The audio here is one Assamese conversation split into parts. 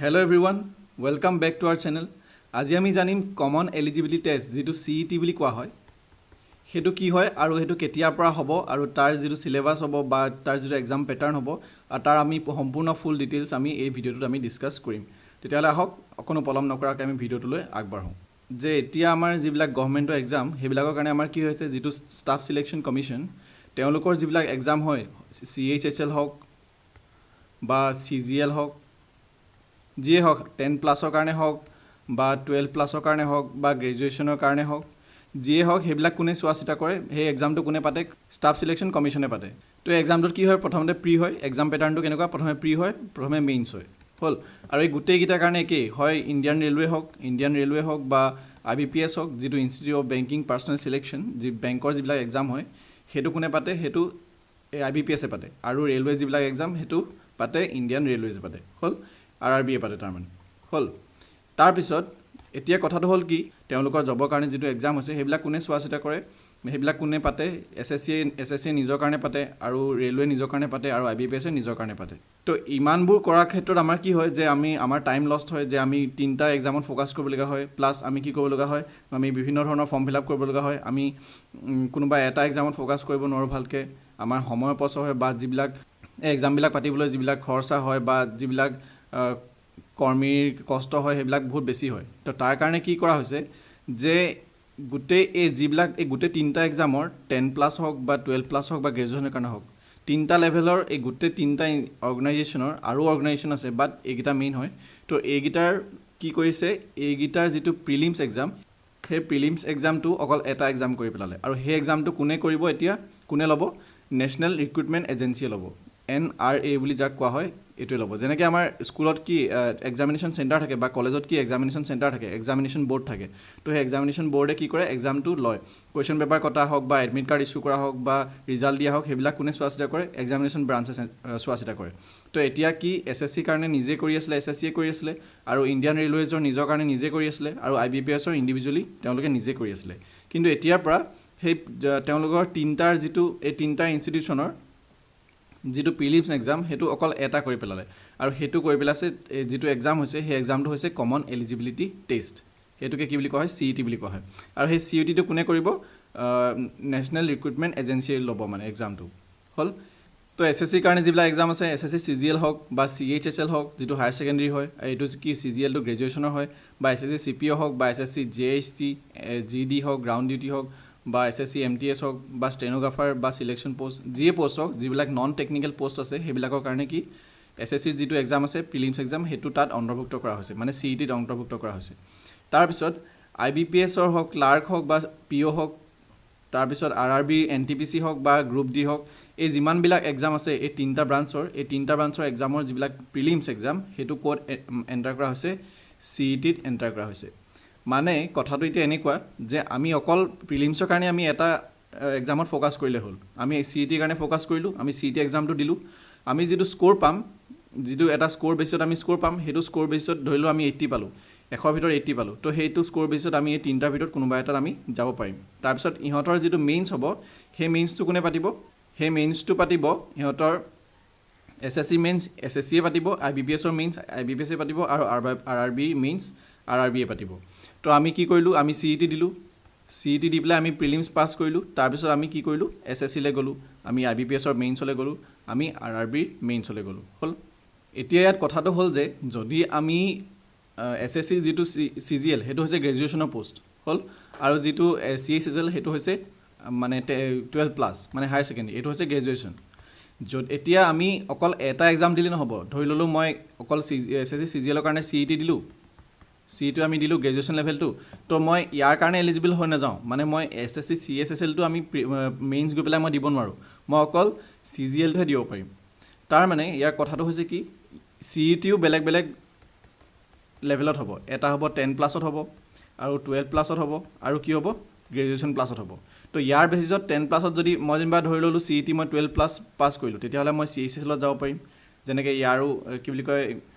Hello everyone, welcome back to our channel. আজি আমি জানিম কমন এলিজিবিলিটি টেষ্ট, যিটো চিইটি বুলি কোৱা হয়, সেইটো কি হয় আৰু সেইটো কেতিয়াৰ পৰা হ'ব আৰু তাৰ যিটো চিলেবাছ হ'ব বা তাৰ যিটো এক্সাম পেটাৰ্ণ হ'ব আৰু তাৰ আমি সম্পূৰ্ণ ফুল ডিটেইলছ আমি এই ভিডিঅ'টোত আমি ডিছকাছ কৰিম। তেতিয়াহ'লে আহক, অকণো পলম নকৰাকৈ আমি ভিডিঅ'টোলৈ আগবাঢ়োঁ। যে এতিয়া আমাৰ যিবিলাক গভমেণ্টৰ এক্সাম, সেইবিলাকৰ কাৰণে আমাৰ কি হৈছে, যিটো ষ্টাফ চিলেকশ্যন কমিশ্যন, তেওঁলোকৰ যিবিলাক এক্সাম হয়, চিএইচএছএল হওক বা চিজিএল হওক, যিয়ে হওক, 10 প্লাছৰ কাৰণে হওক বা 12 প্লাছৰ কাৰণে হওক বা গ্ৰেজুৱেশ্যনৰ কাৰণে হওক, যিয়ে হওক, সেইবিলাক কোনে চোৱা চিতা কৰে? সেই এক্সামটো কোনে পাতে? ষ্টাফ চিলেকশ্যন কমিশ্যনে পাতে। তো এই এক্সামটোত কি হয়? প্ৰথমতে প্ৰি হয়। এক্সাম পেটাৰ্ণটো কেনেকুৱা? প্ৰথমে প্ৰি হয়, প্ৰথমে মেইনছ হয়। হ'ল। আৰু এই গোটেইকেইটাৰ কাৰণে একেই হয়। ইণ্ডিয়ান ৰেলৱে হওক বা আইবিপিএছ হওক, যিটো Institute of Banking Personnel Selection, যি বেংকৰ যিবিলাক এক্সাম হয়, সেইটো কোনে পাতে? সেইটো এই আইবিপিএছে পাতে। আৰু ৰেলৱে যিবিলাক এক্সাম, সেইটো পাতে ইণ্ডিয়ান ৰেলৱেজে পাতে। হ'ল। আৰআৰবিয়ে পাতে তাৰমানে। হ'ল। তাৰপিছত এতিয়া কথাটো হ'ল কি, তেওঁলোকৰ জবৰ কাৰণে যিটো এক্সাম হৈছে, সেইবিলাক কোনে চোৱা চিতা কৰে? সেইবিলাক কোনে পাতে? এছএছচিয়ে নিজৰ কাৰণে পাতে আৰু ৰেলৱে নিজৰ কাৰণে পাতে আৰু আইবিপিএছে নিজৰ কাৰণে পাতে। তো ইমানবোৰ কৰাৰ ক্ষেত্ৰত আমাৰ কি হয় যে আমাৰ টাইম লষ্ট হয়, যে আমি তিনিটা এক্সামত ফ'কাছ কৰিবলগীয়া হয়। প্লাছ আমি কি কৰিব লগা হয়? আমি বিভিন্ন ধৰণৰ ফৰ্ম ফিল আপ কৰিব লগা হয়। আমি কোনোবা এটা এক্সামত ফ'কাছ কৰিব নোৱাৰোঁ ভালকৈ। আমাৰ সময় অপচয় হয় বা যিবিলাক এই এক্সামবিলাক পাতিবলৈ যিবিলাক খৰচা হয় বা যিবিলাক কৰ্মীৰ কষ্ট হয়, সেইবিলাক বহুত বেছি হয়। তো তাৰ কাৰণে কি কৰা হৈছে যে গোটেই এই যিবিলাক এই গোটেই তিনিটা এক্সামৰ, 10 প্লাছ হওক বা 12 প্লাছ হওক বা গ্ৰেজুৱেশ্যনৰ কাৰণে হওক, তিনিটা লেভেলৰ এই গোটেই তিনিটা অৰ্গেনাইজেশ্যনৰ, আৰু অৰ্গেনাইজেশ্যন আছে, বাট এইকেইটা মেইন হয়। তো এইকেইটাৰ কি কৰিছে? এইকেইটাৰ যিটো প্ৰিলিমছ এক্সাম, সেই প্ৰিলিমছ এক্সামটো অকল এটা এক্সাম কৰি পেলালে। আৰু সেই এক্সামটো কোনে কৰিব এতিয়া? কোনে ল'ব? নেশ্যনেল ৰিক্ৰুটমেণ্ট এজেঞ্চিয়ে ল'ব। এনআৰএ বুলি যাক কোৱা হয়, এইটোৱে ল'ব। যেনেকৈ আমাৰ স্কুলত কি এক্সামিনেশ্যন চেণ্টাৰ থাকে বা কলেজত কি এক্সামিনেশ্যন চেণ্টাৰ থাকে, এক্সামিনেশ্যন বৰ্ড থাকে। তো সেই এক্সামিনেশ্যন বৰ্ডে কি কৰে? এক্সামটো লয়। কুৱেশ্যন পেপাৰ কটা হওক বা এডমিট কাৰ্ড ইছ্যু কৰা হওক বা ৰিজাল্ট দিয়া হওক, সেইবিলাক কোনে চোৱা চিতা কৰে? এক্সামিনেশ্যন ব্ৰাঞ্চে চোৱা চিতা কৰে। তো এতিয়া কি, এছএছচিৰ কাৰণে নিজে কৰি আছিলে, এছএছচিয়ে কৰি আছিলে আৰু ইণ্ডিয়ান ৰেলৱেজৰ নিজৰ কাৰণে নিজে কৰি আছিলে আৰু আইবিপিএছৰ ইণ্ডিভিজুৱেলি তেওঁলোকে নিজে কৰি আছিলে। কিন্তু এতিয়াৰ পৰা সেই তেওঁলোকৰ তিনিটাৰ যিটো, এই তিনিটা ইনষ্টিটিউশ্যনৰ যিটো প্ৰিলিমছ এক্সাম, সেইটো অকল এটা কৰি পেলালে। আৰু সেইটো কৰি পেলাইছে, এই যিটো এক্সাম হৈছে, সেই এক্সামটো হৈছে কমন এলিজিবিলিটি টেষ্ট। সেইটোকে কি বুলি কোৱা হয়? চিইটি বুলি কোৱা হয়। আৰু সেই চিইটিটো কোনে কৰিব? নেশ্যনেল ৰিক্ৰুটমেণ্ট এজেঞ্চিয়ে ল'ব মানে এক্সামটো। হ'ল। তো এছএছচিৰ কাৰণে যিবিলাক এক্সাম আছে, এছএছচি চিজিএল হওক বা চিএইচএছএল হওক, যিটো হায়াৰ ছেকেণ্ডেৰী হয়, এইটো কি চিজিএলটো গ্ৰেজুৱেশ্যনৰ হয়, বা এছএছচি চিপিঅ' হওক বা এছএছচি জেএইচটি, জিডি হওক, গ্ৰাউণ্ড ডিউটি হওক বা এছএছচি এমটিএছ হওক বা ষ্টেন'গ্ৰাফাৰ বা চিলেকশ্যন পষ্ট, যিয়ে পষ্ট হওক, যিবিলাক নন টেকনিকেল পষ্ট আছে, সেইবিলাকৰ কাৰণে কি এছএছচিৰ যিটো এক্সাম আছে, প্ৰিলিমছ এক্সাম, সেইটো তাত অন্তৰ্ভুক্ত কৰা হৈছে, মানে চিইটিত অন্তৰ্ভুক্ত কৰা হৈছে। তাৰপিছত আইবিপিএছৰ হওক, ক্লাৰ্ক হওক বা পিঅ' হওক, তাৰপিছত আৰআৰবি, এনটিপিচি হওক বা গ্ৰুপ ডি হওক, এই যিমানবিলাক এক্সাম আছে এই তিনিটা ব্ৰাঞ্চৰ এক্সামৰ যিবিলাক প্ৰিলিমছ এক্সাম, সেইটো ক'ত এণ্টাৰ কৰা হৈছে? চিইটিত এণ্টাৰ কৰা হৈছে। মানে কথাটো এতিয়া এনেকুৱা যে আমি অকল প্ৰিলিমছৰ কাৰণে আমি এটা এক্সামত ফ'কাছ কৰিলে হ'ল। আমি চিইটিৰ কাৰণে ফ'কাছ কৰিলোঁ, আমি চিইটি এক্সামটো দিলোঁ। আমি যিটো স্ক'ৰ পাম, যিটো এটা স্ক'ৰ বেছিছত আমি স্ক'ৰ পাম, সেইটো স্ক'ৰ বেছিছত ধৰি লওঁ আমি 80 পালোঁ, 100ৰ ভিতৰত 80 পালোঁ। তো সেইটো স্ক'ৰ বেছিছত আমি এই তিনিটাৰ ভিতৰত কোনোবা এটাত আমি যাব পাৰিম। তাৰপিছত ইহঁতৰ যিটো মেইনছ হ'ব, সেই মেইনছটো কোনে পাতিব? সেই মেইনছটো পাতিব ইহঁতৰ এছএছচি মেইনছ এছএছচিয়ে পাতিব, আইবিপিএছৰ মেইনছ আইবিপিএছে পাতিব আৰু আৰআৰবিৰ মেইনছ আৰআৰবিয়ে পাতিব। তো আমি কি কৰিলোঁ? আমি চিইটি দিলোঁ। চিইটি দি পেলাই আমি প্ৰিলিমছ পাছ কৰিলোঁ। তাৰপিছত আমি কি কৰিলোঁ? এছএছচিলৈ গ'লোঁ, আমি আইবিপিএছৰ মেইনছলৈ গ'লোঁ, আমি আৰআৰবিৰ মেইনছলৈ গ'লোঁ। হ'ল। এতিয়া ইয়াত কথাটো হ'ল যে যদি আমি এছএছচিৰ যিটো চিজিএল, সেইটো হৈছে গ্ৰেজুৱেশ্যনৰ পষ্ট। হ'ল। আৰু যিটো চিএইচএছএল, সেইটো হৈছে মানে 12 প্লাছ, মানে হায়াৰ ছেকেণ্ডেৰী, এইটো হৈছে গ্ৰেজুৱেশ্যন। য'ত এতিয়া আমি অকল এটা এক্সাম দিলে নহ'ব। ধৰি ল'লোঁ মই অকল এছএছচি চিজিএলৰ কাৰণে চিইটি দিলোঁ, চিইটো আমি দিলোঁ গ্ৰেজুৱেশ্যন লেভেলটো। তো মই ইয়াৰ কাৰণে এলিজিবল হৈ নাযাওঁ। মানে মই এছএছচি চিএইচএছএলটো আমি মেইনছ গৈ পেলাই মই দিব নোৱাৰোঁ, মই অকল চিজিএলটোহে দিব পাৰিম। তাৰমানে ইয়াৰ কথাটো হৈছে কি, চিইটিও বেলেগ বেলেগ লেভেলত হ'ব। এটা হ'ব 10 প্লাছত হ'ব আৰু 12 প্লাছত হ'ব আৰু কি হ'ব? গ্ৰেজুৱেশ্যন প্লাছত হ'ব। তো ইয়াৰ বেচিছত 10 প্লাছত যদি মই যেনিবা ধৰি ল'লোঁ চিইটি মই 12 প্লাছ পাছ কৰিলোঁ, তেতিয়াহ'লে মই চিএইচএছত যাব পাৰিম। যেনেকৈ ইয়াৰো কি বুলি কয়,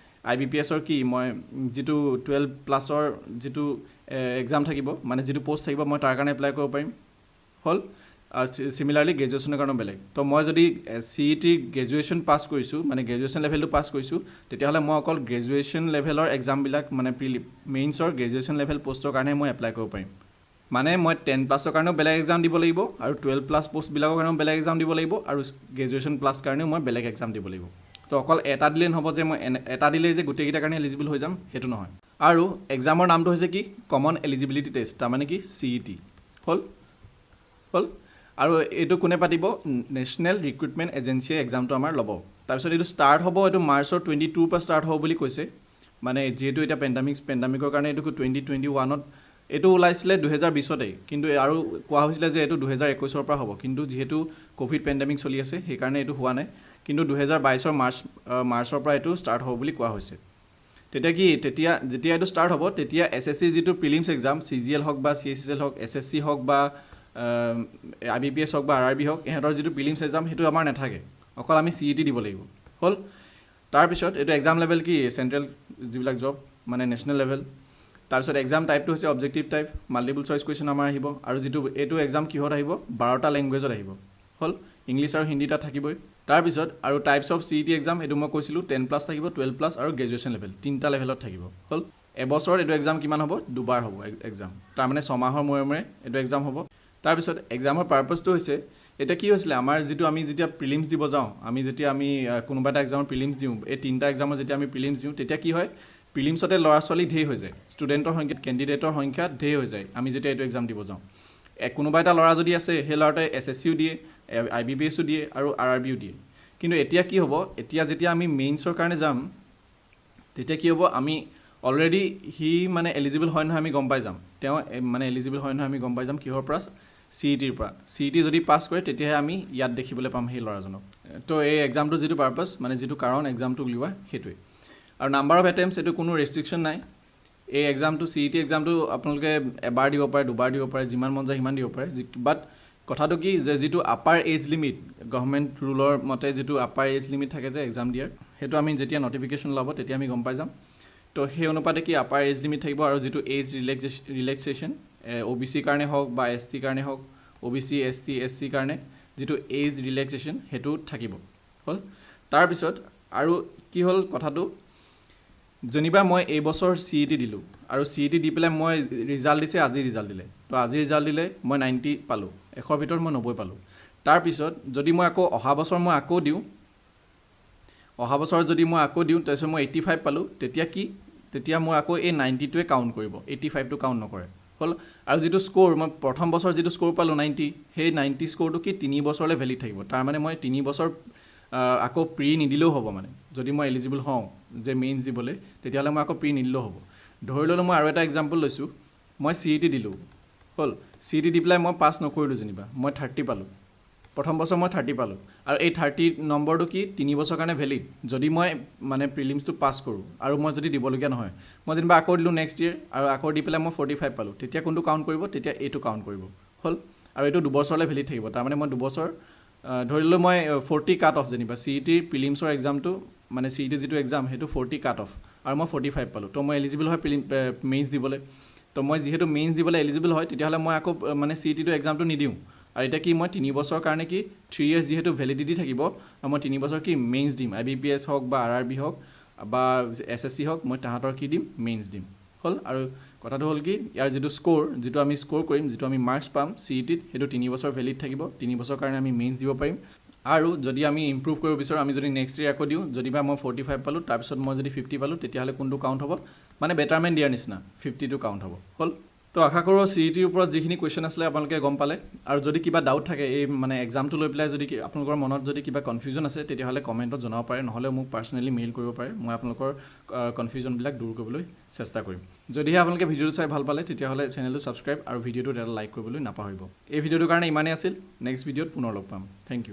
আইবিপিএছৰ কি মই যিটো 12 প্লাছৰ যিটো এক্সাম থাকিব, মানে যিটো পষ্ট থাকিব, মই তাৰ কাৰণে এপ্লাই কৰিব পাৰিম। হ'ল। চিমিলাৰলি গ্ৰেজুৱেশ্যনৰ কাৰণেও বেলেগ। তো মই যদি চিইটিৰ গ্ৰেজুৱেশ্যন পাছ কৰিছোঁ, মানে গ্ৰেজুৱেশ্যন লেভেলটো পাছ কৰিছোঁ, তেতিয়াহ'লে মই অকল গ্ৰেজুৱেশ্যন লেভেলৰ এক্সামবিলাক, মানে প্ৰিলি মেইনছৰ গ্ৰেজুৱেশ্যন লেভেল পষ্টৰ কাৰণে মই এপ্লাই কৰিব পাৰিম। মানে মই 10 প্লাছৰ কাৰণেও বেলেগ এক্সাম দিব লাগিব আৰু 12 প্লাছ পষ্টবিলাকৰ কাৰণেও বেলেগ এক্সাম দিব লাগিব আৰু গ্ৰেজুৱেশ্যন প্লাছ কাৰণেও মই বেলেগ এক্সাম দিব লাগিব। তো অকল এটা দিলেই নহ'ব যে মই এনে এটা দিলেই যে গোটেইকেইটাৰ কাৰণে এলিজিবল হৈ যাম, সেইটো নহয়। আৰু এক্সামৰ নামটো হৈছে কি? কমন এলিজিবিলিটি টেষ্ট, তাৰমানে কি? চিইটি। হ'ল। আৰু এইটো কোনে পাতিব? নেশ্যনেল ৰিক্ৰুটমেণ্ট এজেঞ্চিয়ে এক্সামটো আমাৰ ল'ব। তাৰপিছত এইটো ষ্টাৰ্ট হ'ব, এইটো মাৰ্চৰ 22ৰ পৰা ষ্টাৰ্ট হ'ব বুলি কৈছে। মানে যিহেতু এতিয়া পেণ্ডামিকৰ কাৰণে এইটো 2021ত এইটো ওলাইছিলে, 2020তেই, কিন্তু আৰু কোৱা হৈছিলে যে এইটো 2021ৰ পৰা হ'ব। কিন্তু যিহেতু ক'ভিড পেণ্ডামিক চলি আছে, সেইকাৰণে এইটো হোৱা নাই। কিন্তু 2022ৰ মাৰ্চৰ পৰা এইটো ষ্টাৰ্ট হ'ব বুলি কোৱা হৈছে। তেতিয়া কি, তেতিয়া যেতিয়া এইটো ষ্টাৰ্ট হ'ব, তেতিয়া এছএছচিৰ যিটো প্ৰিলিমছ এক্সাম, চিজিএল হওক বা চিএইচএল হওক, এছএছচি হওক বা আইবিপিএছ হওক বা আৰআৰবি হওক, ইহঁতৰ যিটো প্ৰিলিমছ এক্সাম সেইটো আমাৰ নাথাকে, অকল আমি চিইটি দিব লাগিব। হ'ল। তাৰপিছত এইটো এক্সাম লেভেল কি? চেণ্ট্ৰেল যিবিলাক জব, মানে নেশ্যনেল লেভেল। তাৰপিছত এক্সাম টাইপটো হৈছে objective type, multiple choice question আমাৰ আহিব। আৰু যিটো এইটো এক্সাম কিহত আহিব? 12টা লেংগুৱেজত আহিব। হ'ল। ইংলিছ আৰু হিন্দী তাত থাকিবই। তাৰপিছত আৰু টাইপছ অফ চিইটি এক্সাম, এইটো মই কৈছিলোঁ, 10 প্লাছ থাকিব, 12 প্লাছ আৰু গ্ৰেজুৱেশ্যন লেভেল, তিনিটা লেভেলত থাকিব। হ'ল। এবছৰত এইটো এক্সাম কিমান হ'ব? দুবাৰ হ'ব এক্সাম, তাৰমানে 6 মাহৰ মূৰে মূৰে এইটো এক্সাম হ'ব। তাৰপিছত এক্সামৰ পাৰ্পাছটো হৈছে, এতিয়া কি হৈছিলে আমাৰ, যিটো আমি যেতিয়া প্ৰিলিমছ দিব যাওঁ, আমি যেতিয়া আমি কোনোবা এটা এক্সামৰ প্ৰিলিমছ দিওঁ, এই তিনিটা এক্সামৰ যেতিয়া আমি প্ৰিলিমছ দিওঁ, তেতিয়া কি হয়? প্ৰিলিমছতে ল'ৰা ছোৱালী ঢেৰ হৈ যায়, ষ্টুডেণ্টৰ সংখ্যা, কেণ্ডিডেটৰ সংখ্যা ঢেৰ হৈ যায়। আমি যেতিয়া এইটো এক্সাম দিব যাওঁ, কোনোবা এটা ল'ৰা যদি আছে, সেই ল'ৰাটোৱে এছএছচিও দিয়ে, আইবিপিএছো দিয়ে আৰু আৰআৰবিও দিয়ে। কিন্তু এতিয়া কি হ'ব? এতিয়া যেতিয়া আমি মেইনছৰ কাৰণে যাম, তেতিয়া কি হ'ব? আমি অলৰেডি সি মানে এলিজিবল হয় নহয় আমি গম পাই যাম। তেওঁ মানে এলিজিবল হয় নহয় আমি গম পাই যাম। কিহৰ পৰা? চিইটিৰ পৰা। চিইটি যদি পাছ কৰে, তেতিয়াহে আমি ইয়াত দেখিবলৈ পাম সেই ল'ৰাজনক। তো এই এক্সামটো যিটো পাৰ্পাছ, মানে যিটো কাৰণ এক্সামটো উলিওৱা, সেইটোৱে। আৰু নাম্বাৰ অফ এটেম্পছ, এইটো কোনো ৰেষ্ট্ৰিকশ্যন নাই। এই এক্সামটো, চিইটি এক্সামটো আপোনালোকে এবাৰ দিব পাৰে, দুবাৰ দিব পাৰে, যিমান মন যায় সিমান দিব পাৰে। বাট কথাটো কি যে যিটো আপাৰ এজ লিমিট, গভৰ্ণমেণ্ট ৰুলৰ মতে যিটো আপাৰ এজ লিমিট থাকে যে এক্সাম দিয়াৰ, সেইটো আমি যেতিয়া নটিফিকেশ্যন ওলাব তেতিয়া আমি গম পাই যাম। তো সেই অনুপাতে কি আপাৰ এজ লিমিট থাকিব আৰু যিটো এজ ৰিলেক্সেশ্যন, অ'বিচিৰ কাৰণে হওক বা এছটিৰ কাৰণে হওক, অ'বিচি, এছটি, এছচিৰ কাৰণে যিটো এজ ৰিলেক্সেশ্যন সেইটো থাকিব। হ'ল। তাৰপিছত আৰু কি হ'ল কথাটো, যেনিবা মই এইবছৰ চিইটি দিলোঁ আৰু চিইটি দি পেলাই মই ৰিজাল্ট দিছে, আজি ৰিজাল্ট দিলে। তো আজি ৰিজাল্ট দিলে, মই 90 পালোঁ, 100ৰ ভিতৰত মই 90 পালোঁ। তাৰপিছত যদি মই আকৌ অহা বছৰ মই আকৌ দিওঁ, অহা বছৰ যদি মই আকৌ দিওঁ, তাৰপিছত মই 85 পালোঁ, তেতিয়া কি, তেতিয়া মই আকৌ এই 90টোৱে কাউণ্ট কৰিব, 85টো কাউণ্ট নকৰে। হ'ল। আৰু যিটো স্ক'ৰ মই প্ৰথম বছৰ যিটো স্ক'ৰ পালোঁ 90, সেই 90 স্ক'ৰটো কি 3 বছৰলৈ ভেলিড থাকিব। তাৰমানে মই 3 বছৰ আকৌ প্ৰি নিদিলেও হ'ব। মানে যদি মই এলিজিবল হওঁ যে মেইনছ দিবলৈ, তেতিয়াহ'লে মই আকৌ প্ৰি নিদিলেও হ'ব। ধৰি ল'লোঁ, মই আৰু এটা এক্সাম্পল লৈছোঁ, মই চিইটি দিলোঁ। হ'ল। চিইটি দি পেলাই মই পাছ নকৰিলোঁ, যেনিবা মই 30 পালোঁ। প্ৰথম বছৰ মই 30 পালোঁ আৰু এই 30 নম্বৰটো কি 3 বছৰ কাৰণে ভেলিড, যদি মই মানে প্ৰিলিমছটো পাছ কৰোঁ আৰু মই যদি দিবলগীয়া নহয়। মই যেনিবা আকৌ দিলোঁ নেক্সট ইয়েৰ আৰু আকৌ দি পেলাই মই 45 পালোঁ, তেতিয়া কোনটো কাউণ্ট কৰিব? তেতিয়া এইটো কাউণ্ট কৰিব। হ'ল। আৰু এইটো 2 বছৰলৈ ভেলিড থাকিব। তাৰমানে মই 2 বছৰ, ধৰি ল'লোঁ মই 40 কাট অফ, যেনিবা চিইটিৰ প্ৰিলিমছৰ এক্সামটো, মানে চিইটি যিটো এক্সাম সেইটো 40 কাট অফ আৰু মই 45 পালোঁ। তো মই এলিজিবল হয় প্ৰিলিম মেইনছ দিবলৈ। তো মই যিহেতু মেইনছ দিবলৈ এলিজিবল হয়, তেতিয়াহ'লে মই আকৌ মানে চিইটিটো এক্সামটো নিদিওঁ। আৰু এতিয়া কি মই 3 বছৰৰ কাৰণে কি 3 ইয়েৰ্ছ যিহেতু ভেলিডিটি থাকিব আৰু মই 3 বছৰ কি মেইনছ দিম। আইবিপিএছ হওক বা আৰআৰবি হওক বা এছএছচি হওক, মই তাহাঁতৰ কি দিম? মেইনছ দিম। হ'ল। আৰু কথাটো হ'ল কি, ইয়াৰ যিটো স্ক'ৰ, যিটো আমি স্ক'ৰ কৰিম, যিটো আমি মাৰ্কছ পাম চিইটিত, সেইটো 3 বছৰ ভেলিড থাকিব। 3 বছৰৰ কাৰণে আমি মেইনছ দিব পাৰিম। আৰু যদি আমি ইম্প্ৰুভ কৰিব বিচাৰোঁ, আমি যদি নেক্সট ইয়েৰ আকৌ দিওঁ, যদি বা মই 45 পালোঁ, তাৰপিছত মই যদি 50 পালোঁ, তেতিয়াহ'লে কোনটো কাউণ্ট হ'ব? মানে বেটাৰমেণ্ট দিয়াৰ নিচিনা 50টো কাউণ্ট হ'ব। হ'ল। তো আশা কৰোঁ চিইটিৰ ওপৰত যিখিনি কুৱেশ্যন আছিলে আপোনালোকে গম পালে। আৰু যদি কিবা ডাউট থাকে, এই মানে এক্সামটো লৈ পেলাই যদি আপোনালোকৰ মনত যদি কিবা কনফিউজন আছে, তেতিয়াহ'লে কমেণ্টত জনাব পাৰে, নহ'লে মোক পাৰ্চনেলি মেইল কৰিব পাৰে। মই আপোনালোকৰ কনফিউজনবিলাক দূৰ কৰিবলৈ চেষ্টা কৰিম। যদিহে আপোনালোকে ভিডিঅ'টো চাই ভাল পালে, তেতিয়াহ'লে চেনেলটো ছাবস্ক্ৰাইব আৰু ভিডিঅ'টোত এটা লাইক কৰিবলৈ নাপাহৰিব। এই ভিডিঅ'টোৰ কাৰণে ইমানেই আছিল। নেক্সট ভিডিঅ'ত পুনৰ লগ পাম। Thank you.